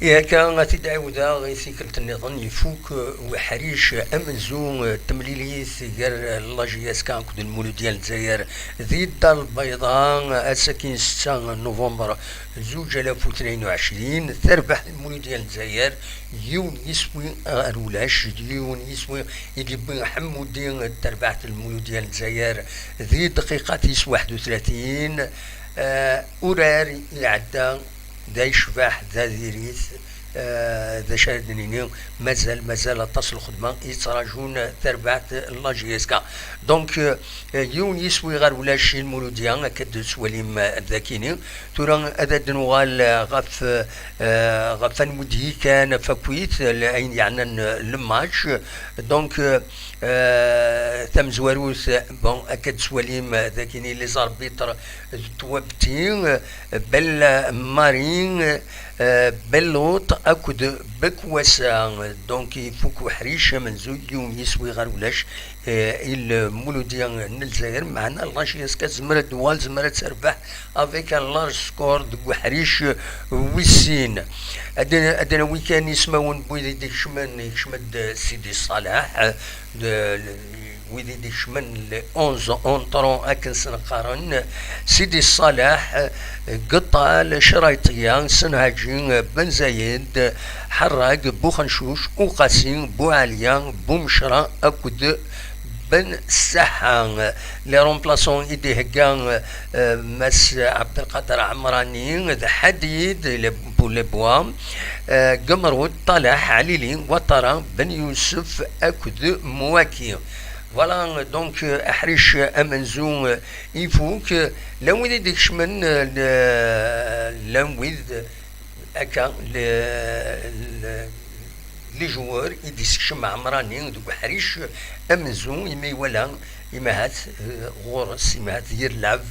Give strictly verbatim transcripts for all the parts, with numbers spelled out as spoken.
Akka, ad t-id-ɛiwdeɣ i tikkelt nniḍen, ifuk, eh, uḥric amenzu, eh, n temlilit gar, eh, la J S K akked Lmuludya n Lezzayer di Dda Lbayḍa, eh, ass-agi n setta november zuǧ alaf u tnayen u ɛecrin, terbeḥ Lmuludya n Lezzayer yiwen yiswi ɣer ulac, d yiwen yiswi i d-yewwi Ḥemmudi d terbaɛt n Lmuludya n Lezzayer di dqiqa tis waḥed u tlatin, eh, urar iɛedda d ayecbaḥ, d adirit, eh, d acu ara d-nini, mazal, mazal aṭas n lxedma yettrajun tarbaɛt n la J S K. Donc, eh, yiwen yiswi ɣer ulac i Lmuludya, akka d-tettwalim, eh, dakini. Tura ad d-nuɣal, eh, ɣef, eh, ɣef anwi d-yekkan, ɣef akkit, eh, ayen yeɛnan, eh, le match. Donc, eh, eh, tamezwarut, bon, akka d-tettwalim, eh, dakini les arbitres d Twabti, eh, Bel Mari, eh, Bellot akked Bekwasa. Donc, ifuk uḥric amenzu yiwen yiswi ɣer ulac, eh, i Lmuludya n Lezzayer, meɛna la J S K tezmer ad d-tuɣal, tezmer ad terbeḥ avec un large score deg uḥric wis sin. Ad, ad d-nawi kan ismawen n wid i d-ikecmen, ikcem-d Sidi Ṣaleḥ, eh, d, wid i d-ikecmen les onze entrants akken s-neqqaren, Sidi Ṣaleḥ, Geṭṭal, Crayṭiya, Senhaǧi, Ben Zayed, Ḥerrag, Buxencuc, Uqasi, Buɛaliya, Bumecra akked Ben Saḥa. Les remplaçants i d-ihegga, eh, Mass Abdelkader Amrani, d Ḥadid, les, pour les bois, eh, Gemrud, Ṭalaḥ, Ɛlili, Watara, Ben Yusef akked Mwaki. Voilà, donc, eh, aḥric amenzu, eh, ifuk, eh, llan wid i d-ikecmen, eh, le-, llan wid, akka, le-, le-, les joueurs i d-isekcem Ɛemrani deg uḥric amenzu, imi iwala, imi ahat, eh, ɣur-s, imi ahat yir lɛeb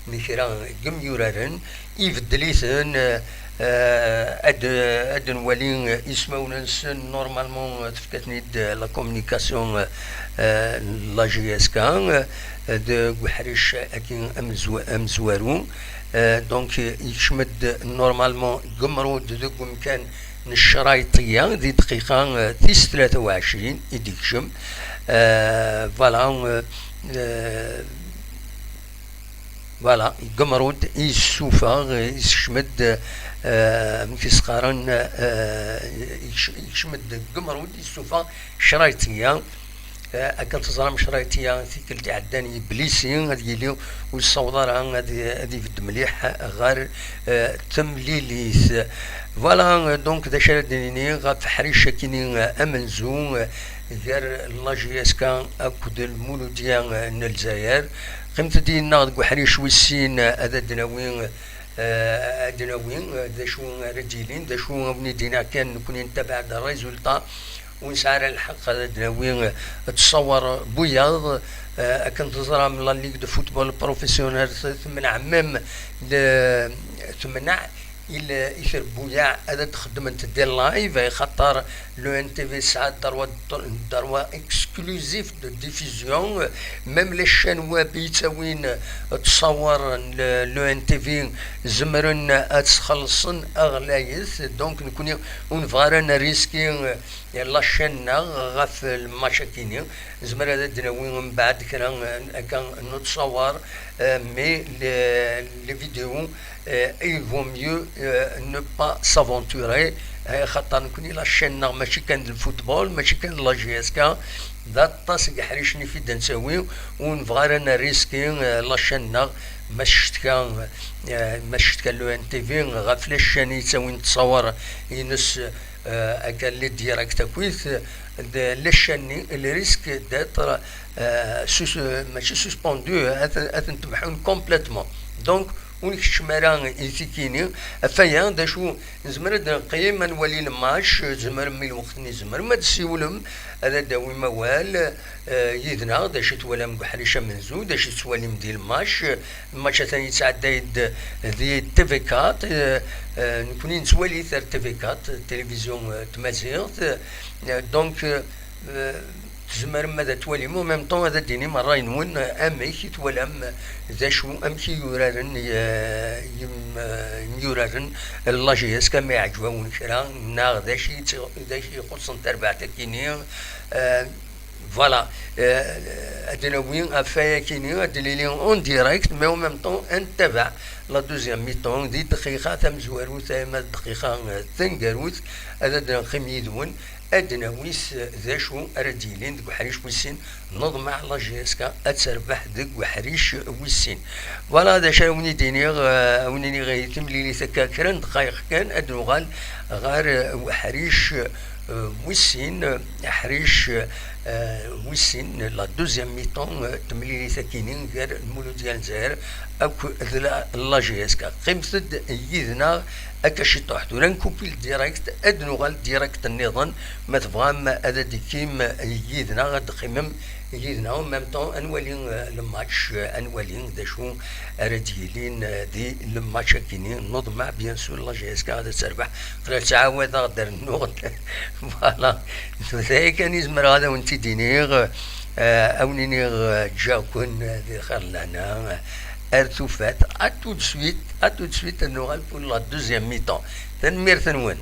n kra n yimyuraren, ibeddel-iten, eh, eh, ad, ad nwali ismawen-nsen, normalement, eh, tefka-ten-id, eh, la communication, eh, n la J S K, eh, deg uḥric-agi amezwa-, amezwaru. Eh, donc, eh, yekcem-d normalement Gemrud deg umkan n Crayṭiya di dqiqa, eh, tis tlata u ɛecrin i d-yekcem. Eh, voilà, eh, eh, Voilà, Gemrud yessufeɣ, yessekcem-d, eh, amek i s-qqaren, eh, yekc-, yekcem-d Gemrud yessufeɣ Crayṭiya. Eh, akken teẓram, Crayṭiya tikkelt iɛeddan yeblisi, ad yili ur yessaweḍ ara ad, ad ibedd mliḥ ɣer, eh, temlilit. Voilà, donc d acu ara d-nini ɣef ḥric akini, eh, amenzu, eh, gar la J S K akked Lmuludya, eh, n Lezzayer. Qqimet-d yid-neɣ deg uḥric wis sin, ad d-nawi, eh, ad d-nawi, eh, d acu ara d-yilin, d acu ara wen-id-iniɣ kan, nekkni nettabaɛ-d résultat, ur nesɛi ara lḥeqq ad d-nawi, eh, ttṣawer n wiyaḍ, eh, akken teẓram, la Ligue de football professionnel temneɛ même, de, temneɛ il, i trebbuyaɛ ad d-xeddment des lives, axaṭer l'O N T V tesɛa droit, droit exclusif de diffusion, même les chaînes web yettawin ttṣawer n l'O N T V zemren ad sxelṣen aɣlayet. Donc, nekkni ur nebɣi ara nriski la chaîne-nneɣ ɣef lmatch-akini. Nezmer ad d-nawi mbeɛd kra, eh, akka n uttṣawer, eh, mais les, les vidéos, eh, il vaut mieux, eh, ne pas s'aventurer, eh, xaṭer nekkni la chaîne-nneɣ mačči kan d lfutbol, mačči kan d la J S K, d aṭas n yeḥricen i d-nettawi, ur nebɣi ara nriski, eh, la chaîne-nneɣ, ma teccetka, eh, ma teccetka l'O N T V ɣef les chaînes yettawin ttṣawer-ines, eh, akka les directs akkit, de, les chaînes-nni, le risque d'être, eh, sus-, eh, mačči suspendu, eh, ad, ad tent-mḥun complètement. Donc, ur nkeččem ara i tikki-nni. Ɣef waya, d acu, nezmer ad neqqim ad nwali lmatch, tzemrem i lweqt-nni, tzemrem ad d-tsiwlem, ad d-tawim awal, eh, yid-neɣ, d acu i twalam deg uḥric amenzu, d acu i tettwalim di lmatch, lmatch atan yettɛedday-d di T V quatre, eh, eh, nekkni nettwali-t ar T V quatre, tilivizyu, eh, n tmaziɣt, eh, donc, eh, Tzemrem ad twalim, en même temps ad d-tinim ṛṛay-nwen, amek i twalam, d acu, amek i yuraren, eh, yim-, eh, yimyuraren n la J S K, ma iɛǧeb-awen kra, neɣ d acu i tt-, d acu ixuṣṣen tarbaɛt-agi-nni, eh, voilà, eh, ad d-nawi ɣef wayagi-nni, ad d-nili en direct, mais en même temps ad nettabaɛ la deuxième mi-temps di dqiqa tamezwarut, ama d dqiqa, eh, taneggarut, ad, ad neqqim yid-wen, ad d-nawi s d acu ara d-yilin deg uḥric wis sin. Neḍmeɛ la J S K ad terbeḥ deg uḥric wis sin. Voilà, d acu ara wen-id-iniɣ, eh, a wen-iniɣ i timlilit akka kra n ddqayeq kan, ad nuɣal ɣer, eh, uḥric, eh, wis sin, eh, aḥric, eh, wis sin, la deuxième mi-temps, eh, temlilit akini gar Lmuludya n Lezzayer akked la, la J S K. Qqimet-d yid-neɣ akka ciṭuḥ. Tura nkupi le direct, ad nuɣal direct nniḍen. Ma tebɣam ad d-tekkim yid-neɣ, ad d-teqqimem yid-neɣ. En même temps, ad nwali, eh, le match, eh, ad nwali d acu ara d-yilin, eh, di le match akini. Neḍmeɛ, bien sûr, la J S K ad terbeḥ. Qrib ttɛawadeɣ-d rnuɣ-d. Voilà. D aya kan i zemreɣ ad awen-t-id-iniɣ. Eh, a wen-iniɣ, eh, ǧǧiɣ-ken, eh, di lxir n lehna. Ar tufat. À tout de suite, à tout de suite, ad nuɣal pour la deuxième mi-temps. Tanemmirt-nwen.